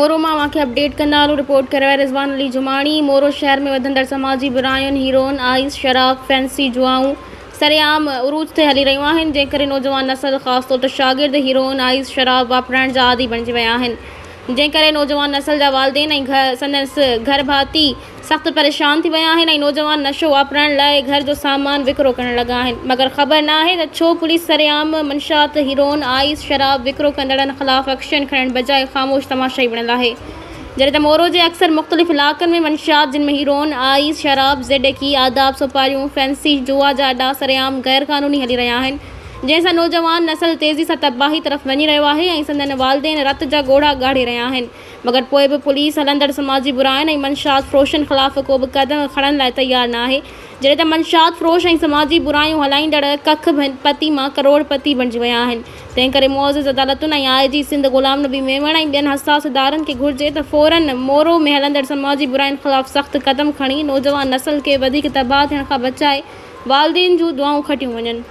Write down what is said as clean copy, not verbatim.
مورو مان اوهان کي اپڊيٽ ڪندا هلون رپورٽ ڪري رهيو آهي رضوان علي جماڻي مورو شهر ۾ وڌندڙ سماجي براين هيروئن، آئيس، شراب، فينسي جوائون سرعام عروج تي هلي رهيون آهن جنهن ڪري نوجوان نسل خاص طور تي شاگرد هيروئن، آئيس، شراب واپرائڻ جا عادي بڻجي ويا آهن جنهن ڪري نوجوان نسل جا والدين ۽ سندس گهرڀاتي سخت پريشان ٿي ويا آهن ۽ نوجوان نشو واپرائڻ لاء گهر جو سامان وڪرو ڪرڻ لڳا آهن مگر خبر نه آهي ته ڇو پوليس سرعام منشيات، هيروئن، آئيس، شراب وڪرو ڪندڙن خلاف ايڪشن کڻڻ بجاء خاموش تماشائي بڻيل آهي جڏهن ته مورو جي اڪثر مختلف علائقن ۾ منشيات جن ۾ هيروئن، آئيس، شراب، زيڊ ڪي، آداب، سوپاريون، فينسي جوا جا اڏا سرعام غير قانوني هلي رهيا آهن جنهن سان نوجوان نسل تيزي سان تباهي طرف وڃي رهيو آهي ۽ سندن والدين رت جا ڳوڙها ڳاڙي رهيا آهن. مگر پوء به پوليس هلندڙ سماجي براين ۽ منشيات فروشن خلاف ڪو به قدم کڻڻ لاء تيار نه آهي، جڏهن ته منشيات فروش ۽ سماجي برايون هلائيندڙ ڪک پتي مان ڪروڙ پتي بڻجي ويا آهن، تنهن ڪري معزز عدالتن ۽ آء جي سنڌ غلام نبي ميمڻ ۽ ٻين حساس ادارن کي گهرجي ته فورن مورو ۾ هلندڙ سماجي براين خلاف سخت قدم کڻي نوجوان نسل کي وڌيڪ تباهه ٿيڻ کان بچائي والدين جون دعائون کٽيون وڃن.